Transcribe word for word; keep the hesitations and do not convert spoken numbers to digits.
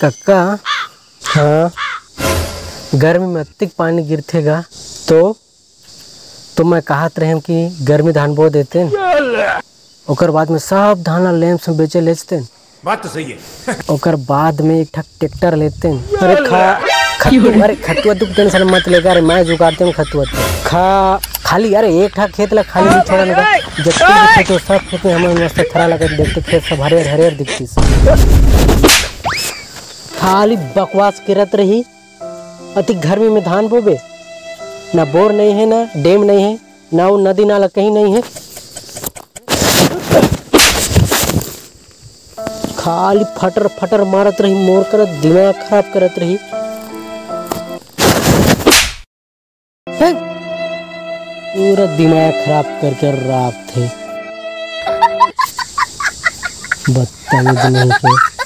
कक्का, हाँ, गर्मी में अतिक पानी गिरथे गा, तो तो मैं कहत रहें कि गर्मी धान बो देतेन, ओकर बाद में सब धान ला लेम्स में बेचे लेचतेन। बात तो सही है। ओकर बाद में एक ठक ट्रैक्टर लेतेन। अरे खा, खत्तू, अरे खत्तू अत्तू के टेंशन मत लेगा, अरे मैं जुगाड़तेन खत्तू अत्तू। खा, खाली, अरे एक ठक खेत ला खाली नहीं छोड़ा ना, जब खेत हो सब खेत में हमें मस्त थरा लगा, देखते खेत सब हरियर हरियर दिखती। खाली बकवास करत रही। अति गर्मी में धान बोबे, ना बोर नहीं है, ना डैम नहीं है, ना वो नदी नाला कहीं नहीं है। खाली फटर फटर मारत रही, मोर करत दिमाग खराब करत रही। हैं? पूरा दिमाग खराब करके राख थे। बदतमीज नहीं के।